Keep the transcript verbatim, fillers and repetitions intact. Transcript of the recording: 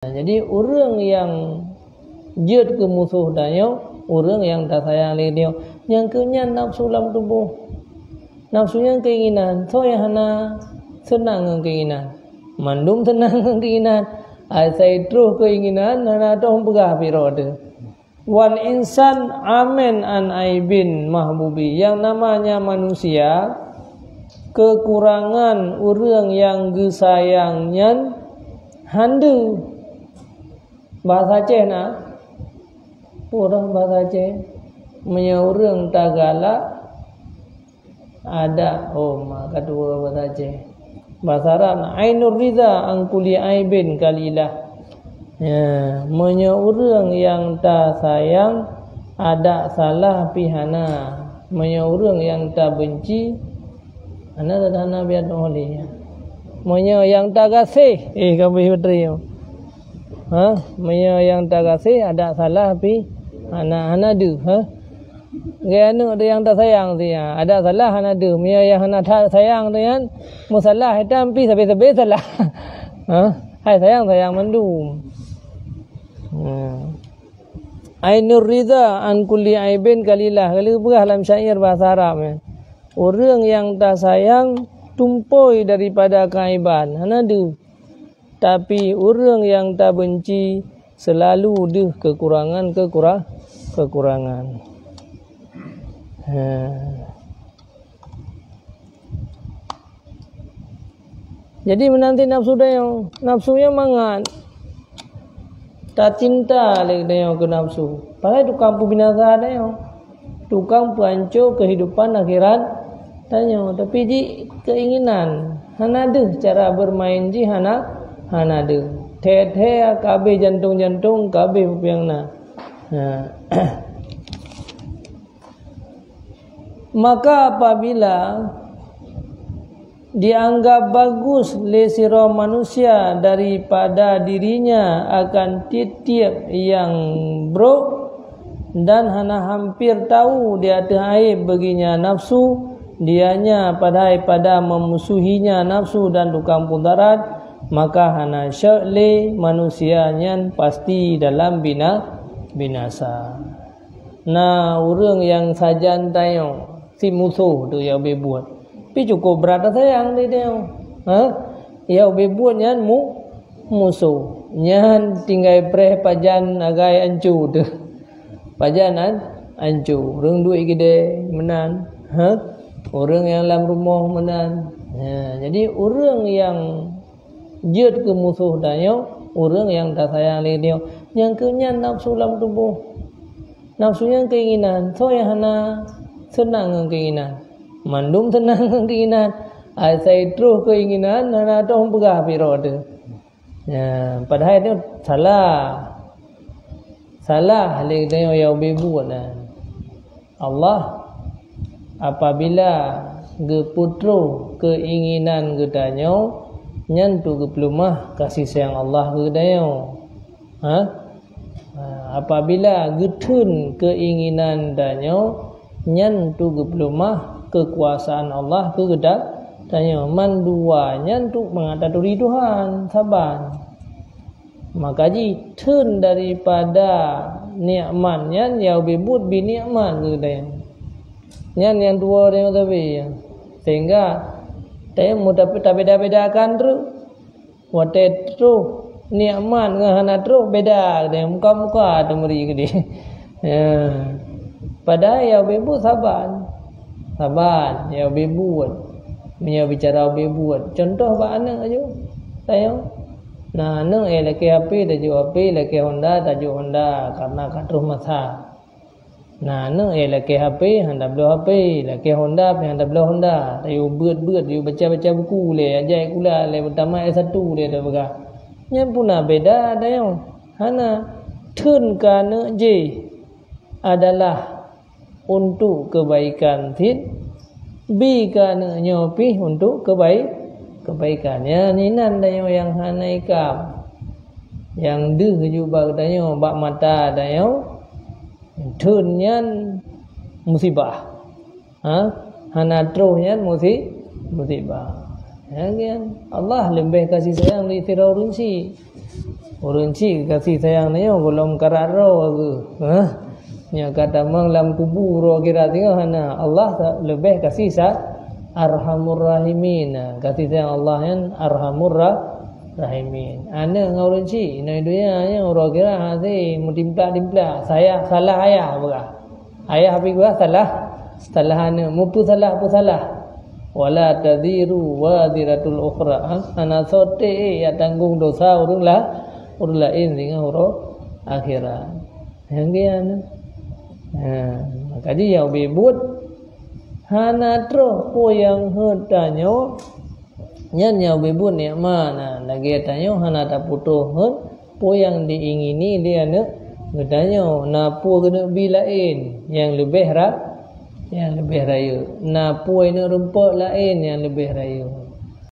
Jadi, ureuëng nyang jeuet keu musoh tanyoe, ureuëng nyang tasayang lé tanyoe. Nyang keu nyan nafsu lam tuboh. Nafsu nyan keuinginan. Soe nyang hana seunang ngon keuinginan? Mandum seunang ngon keuinginan. Asai troh keuinginan, hana toh peugah pih droe teuh. Wal insan amin an aibin mahbubi. Yang namanya manusia, kekurangan ureuëng nyang geusayang nyan hande. Bahasa Aceh na? Peue bahasa Aceh? Meunyoe ureuëng tagalak, ada, oh, ma ka tuwoe bahasa Aceh. Bahasa Arab na, ainur ridha an kulli aibin kalilah. Ya, meunyoe ureuëng nyang tasayang ada salah pih hana. Meunyoe ureuëng nyang tabenci, hana, hana biar oleh. Meunyoe nyang tagaséh, eh, ka beuh beutôi. Ha? Meunyoe nyang tagaséh ada salah pih hana, hana deuh, ha? Gaya aneuk tu nyang tasayang tu ya, ada salah hana deuh. Meunyoe nyang hana sayang tu nyan, meusalah itam pih sabe-sabe salah. Ha? Hai sayang-sayang mandum. Ha. Ainur ridha an kulli aibin kalilah. Kalau peugah lam syair bahasa Arab ya. Ureuëng nyang tasayang tumpôi daripada keaiban, hana deuh. Tapi ureuëng nyang tabenci seulalu deuh keukurangan, keukura-, keukurangan. Ha. Jadi meunan cit nafsu tanyoe, nafsu nyan mangat. Tacinta lé tanyoe keu nafsu. Padahai tukang peubinasa tanyoe. Tukang peuhanco keuhidupan akhirat tanyoe. Tapi jih keuinginan. Hana deuh cara beureumaén jih hana, hana deuh. Thèe-thèe ka abéh jantong-jantong, ka abéh peue nyang na. Ha. Maka apabila dianggap bagus lé sidroe manusia daripada dirinya akan tieb-tieb nyang brok, dan hana hampir tahu di ateueh aéb beuginya nafsu, dianya padahai pada meumusuhinya nafsu dan tukang mudarat, maka hana syok lé manusia nyan pasti dalam bina-, binasa. Na ureuëng nyang sajan tanyoe, si musoh tu nyang ubé buet. Pi cukup brat tasayang lé tanyoe. Ha? Nyang ubé buet nyan mu-, musoh. Nyan tinggai preh pajan agai ancu tu. Pajan an-, ancu. Ureuëng duek keudè meunan. Ha? Ureuëng nyang lam rumoh meunan. Ha, jadi ureuëng nyang jeuet keu musoh tanyoe, ureuëng nyang tasayang lé tanyoe. Nyang keu nyan nafsu lam tuboh. Nafsu nyan keuinginan. Soe nyang hana seunang ngon keuinginan? Mandum seunang ngon keuinginan. Asai troh keuinginan, hana toh peugah pih droe teuh. Ya, padahai nyoe salah. Salah lé tanyoe nyang ubé buet nyan. Allah apabila geupeutroh keuinginan geutanyoe, nyan tu geupeuleumah kasih sayang Allah keu geutanyoe. Ha? Ha, apabila geutheun keuinginan tanyoe, nyan tu geupeuleumah keukuasaan Allah keu geuta-, tanyoe. Mandua nyan tu mangat taturi Tuhan saban. Maka jih theun daripada nikmat nyan nyang ubé buet bi nikmat keu geutanyoe. Nyan nyang tuwoe tanyoe sabe. Sehingga tanyoe meutabeda-bedakan treuk. Watèe troh nikmat ngon hana troh beda geutanyoe, muka-muka teumuri geutanyoe. Ya. Padahai nyang ubé buet saban. Saban nyang ubé buet. Meunyoe bicara ubé buet, cuntoh bak aneuk aju. Tanyoe. Na aneuk, eh, lakèe H P tajok H P, lakèe Honda tajok Honda, karena ka troh masa. Na aneuk, eh, lakèe H P hana bloe H P, lakèe Honda pih hana bloe Honda. Tajok beuet-beuet, tajok baca-baca buku lé, tajak sikula lé, beutamat S satu lé tapeugah. Nyan peue na beda tanyoe? Hana. Theun keu aneuk jih adalah untuk kebaikan cit, bi keu aneuk nyoe pih untuk kebai-, kebaikan. Nyan inan tanyoe nyang hana ikab. Nyang deuh jubah tanyoe bak mata tanyoe, theun nyan musibah. Ha? Hana troh nyan musi-, musibah. Nyan kan, Allah leubeh kasih sayang di sidroe ureuëng chik. Ureuëng chik kasih sayang nyoe gohlom karat droe geuh. Hah? Nyoe ka tamong lam kubu uroe akhirat singoh hana. Allah ta-, leubeh kasih sa-, Arhamur Rahimin. Nah, kasih sayang Allah nyan Arhamur Ra-, Rahimin. Aneuk ngon ureuëng chik, inoe donya nyan uroe akhirat hase meutimplak-timplak. Sayah salah ayah peugah. Ayah pih geuh salah, salah aneuk, meupeusalah-peusalah. "Wala taziru waziratun ukhra." Ha? Hana soe teuh nyang tanggong dosa ureuëng la-, ureuëng laén singoh uroe akhirat. Nyang geuh aneuk. Ha, maka jih nyang ubé buet hana troh peue nyang heuet tanyoe. Nyan nyang ubé buet nikmat, nah, lagée tanyoe hana taputôh heuet peue nyang diingini lé aneuk geutanyoe. Na peue keuneuk bi laén nyang leubeh ra-, nyang leubeh rayeuk. Na peue keuneuk rumpok laén nyang leubeh rayeuk.